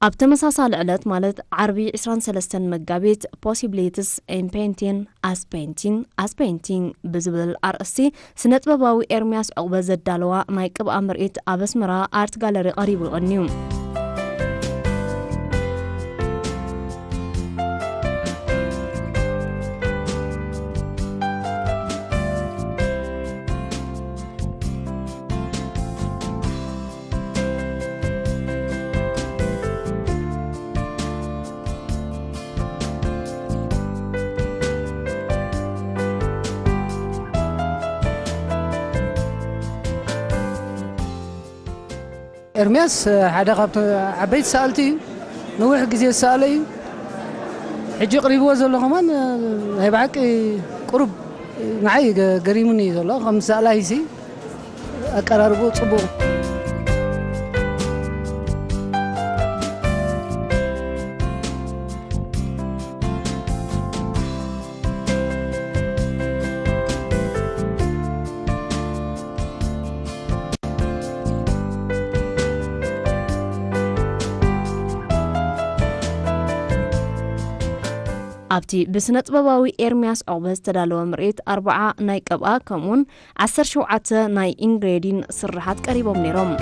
ኣብ ተመሳሳሊ ዕለት፣ ማለት ዓርቢ ዕስራን ሰለስተን መጋቢት፣ Possibilities in Painting, as Painting, as Painting ብዝብል ኣርእስቲ፣ ስነ ጥበባዊ ኤርምያስ ዕቑበ ዘዳለዋ ናይ ቅብኣ ምርኢት ኣብ ኣስመራ ኣርት ጋለሪ ቀሪቡ ይቐንዩ። ኤርምያስ ሓደ ካብቶም ዓበይቲ ሰኣልቲ እዩ። ነዊሕ ግዜ ዝሰኣለ እዩ። ሕጂ ቅሪብዎ ዘሎ ከማን ናይ ብሓቂ ቁሩብ ንዓይ ገ-፣ ገሪሙኒ እዩ ዘሎ። ከም ሰኣላይሲ ኣቀራርብኡ ጽቡቕ። ኣብቲ ብስነ ጥበባዊ ኤርምያስ ዑቕበ ዝተዳለወ ምርኢት፣ ኣርብዓ ናይ ቅብኣ ከምኡውን ዓሰርተ ሸውዓተ ናይ ኢንግሬዲን ስርሓት ቀሪቦም ነይሮም።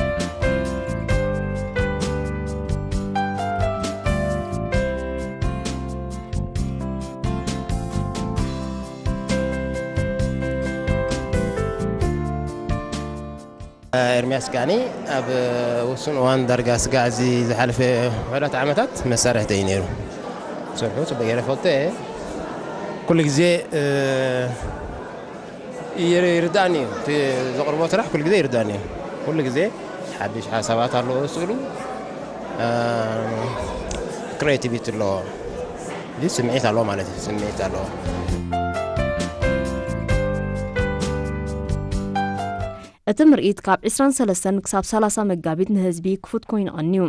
ኤርምያስ ከዓኒ ኣብ ውሱን እዋን፣ ዳርጋ ስጋዕ እዚ ዝሓለፈ ውሑዳት ዓመታት መሳርሕተይ እዩ ነይሩ። ስርሑ ጽቡቕ ገይረ እፈልጦ እየ። ኩሉ ግዜ፣ እ፣ ይር-፣ ይርድኣኒ እዩ። እቲ ዘቕርቦ ስራሕ ኩሉ ግዜ ይርድኣኒ እዩ። ኩሉ ግዜ ሓድሽ ሓሳባት ኣለዎ ስእሉ። እ፣ ክሬቲቪቲ ኣለዎ። እዚ ስምዒት ኣለዎ ማለት እዩ። ስምዒት ኣለዎ። እቲ ምርኢት ካብ ዕስራን ሰለስተን ክሳብ ሰላሳ መጋቢት ንህዝቢ ክፉት ኮይኑ ቀንዩ።